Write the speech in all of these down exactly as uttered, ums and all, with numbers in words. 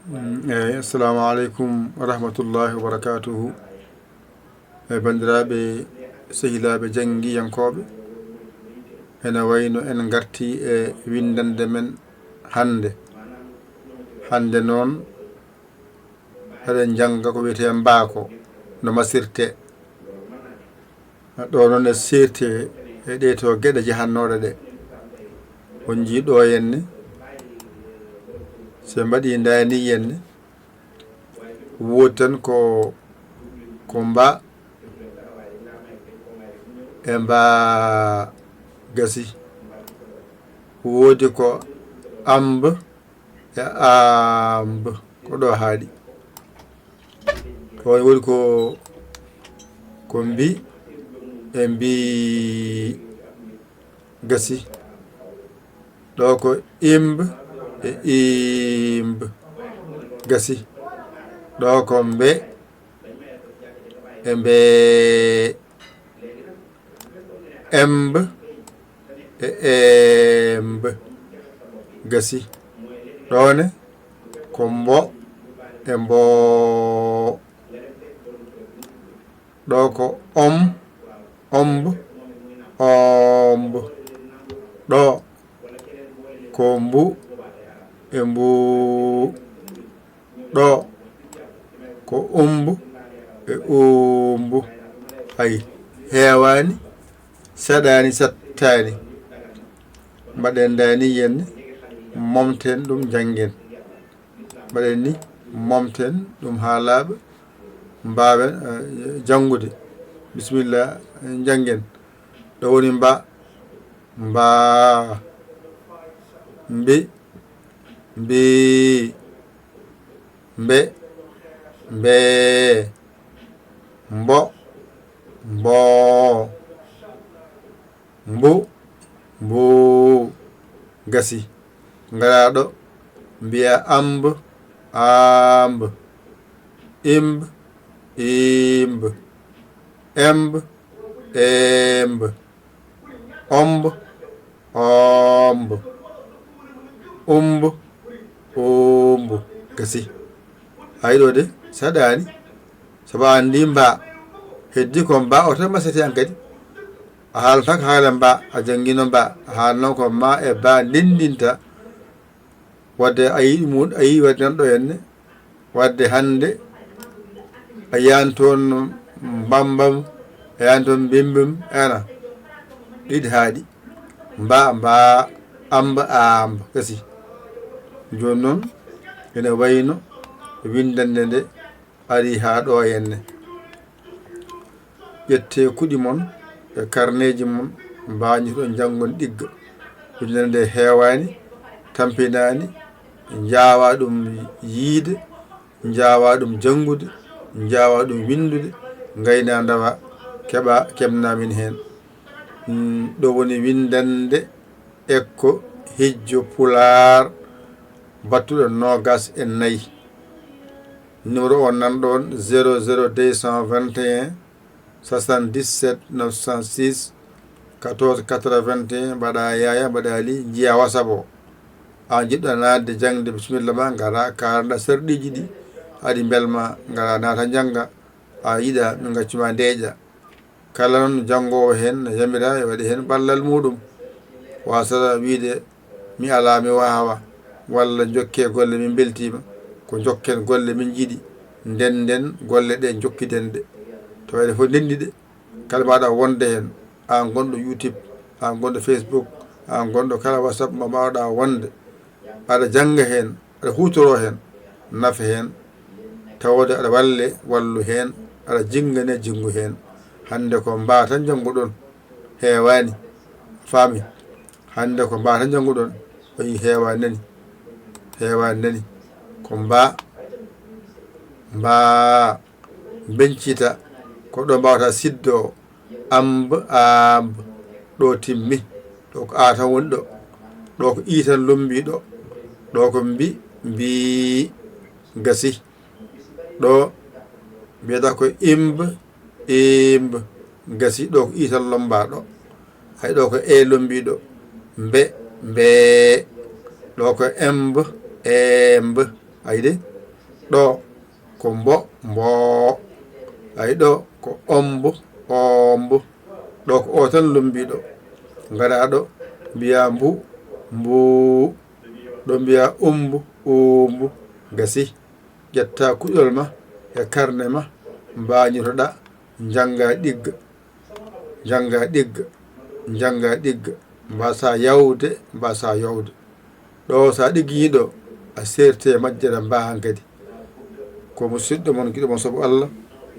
Mm, eyi, assalamu aleykum wa rahmatullahi wa barakatuhu. E banndiraaɓe, sehilaaɓe janngiyankooɓe, ene wayno en ngarti e winndannde men hannde. Hannde noon, eɗen njannga ko wiyetee mbaako, no masirtee. Ɗo noon e seerti e ɗee to geɗe jahannooɗe ɗe. On njii ɗo henne, so mbaɗi ndaani henne, woodi tan ko, ko mba e mba gasi. Woodi ko amb e amb, ko ɗo haaɗi. Ko woni ko, ko mbi e mbi gasi. Ɗo ko imb e imb gasi. Ɗo ko mbe e mbe. Emb e emb gasi. Ɗo ne ko mbo e mbo. Ɗo ko om, omb, omb. Ɗo ko mbu e mbu. Ɗo ko umbu e umbu. Hay heewaani, saɗaani, sattaani. Mbaɗen ndaani henne, momten ɗum, njanngen. Mbaɗen ni, momten ɗum haa laaɓa, mbaawen, eh, janngude. Bisimilla, eh, njanngen. Ɗo woni mba, mba, mbi, mbi, mbe, mbe, mbo, mbo. Mbu, mbu, gasi. Ngara ɗo, mbiya amb, amb. Imb, imb. Emb, emb. Omb, omb. Umb, umb. Gasi. Hay ɗo de, saɗaani. Sabu a anndi mba, heddi ko mba o tan masete an kadi. A haalata ko haala mba, a janngino mba, a haalno ko ma e ba ndenndinta. Wadde a yiɗi mum, a yiɗi wadde nan ɗo henne. Wadde hannde a yiyan toon mbambam, a yiyan toon mbimbim, ena. Ɗiɗi haaɗi. Mba, mba, amba, amba. Gasi. Jooni noon, ene wayno winndannde nde ari haa ɗo henne. Ƴettee kuɗi mon e karneeji mon, mbaañotoɗon, njanngon ɗigga. Winndannde nde heewaani, tampinaani, njaawaa ɗum yiyde, njaawaa ɗum janngude, njaawaa ɗum winndude, ngaynaa ndawaa, keɓaa, keɓnaa min heen. Mm, ɗo woni winndannde Ekko Hijjo Pulaar battuɗo noogaas e nayi. Numéro o nan ɗoon, zéro zéro deux cent vingt et un, soixante-dix-sept neuf cent six, quatorze quatre-vingt-un, mbaɗa yaaya, mbaɗa li, njiya WhatsApp o. A jiɗɗo naatde jaŋde, bisimilla ma, ngara, kaalanɗa sarɗiiji ɗi, haɗi mbelma, ngara naata njannga, a yiɗa, min ngaccu ma ndeeƴa. Kala noon janngoowo heen ne yamira e waɗi heen ballal muuɗum. Waasata wiyde, "Mi alaa, mi waawaa," walla, "Njokkee golle, min mbeltiima." Ko njokken golle min njiɗi, ndennden golle ɗe, njokkiden ɗe. Tawde fof ndenndi ɗe, kala mbaawɗaa wonde heen, aan gonɗo YouTube, aan gonɗo Facebook, aan gonɗo kala WhatsApp mo mbaawɗaa wonde, aɗa jannga heen, aɗa huutoroo heen, nafa heen, tawde aɗa walle wallu heen, aɗa jinngane jinngu heen. Hannde ko mba tan njannguɗon, heewaani, faami. Hannde ko mba tan njannguɗon, o yii heewaani nani, heewaani nani. Ko mba, mba, mbeñcita, ko ɗo mbaawata siddo o, amb, amb, ɗo timmi, ɗo ko a tan woni ɗo, ɗo ko i tan lombii ɗo, ɗo ko mbi, mbi, gasi. Ɗo mbiyata ko imb, imb, gasi, ɗo ko i tan lombaa ɗo. Hay ɗo ko e lombii ɗo, mbe, mbe, ɗo ko emb, emb, hay de, Ɗo ko mbo, mboo. Ay, ɗo ko ombo, oombo. Ɗo ko o tan lumbiiɗo. Ngaraa ɗo, mbiyaa mbu, mbuu. Ɗo mbiyaa umbu, uumbu. Gasi. Ƴetta kuɗol ma e karne ma, mbaañotoɗaa, njanngaa ɗigga. Njanngaa ɗigga, njanngaa ɗigga, mbaasaa yawde, mbaasaa yawde. Ɗo so a ɗigginii ɗo, a seerti e majje, aɗa mbaa hankadi. Ko musiɗɗo mon, giɗo mon sabu Allah,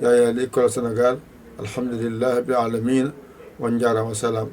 Yaya L'école Sénégal. Alhamdulillahi rabbil alamina. On njaaraama, salaam.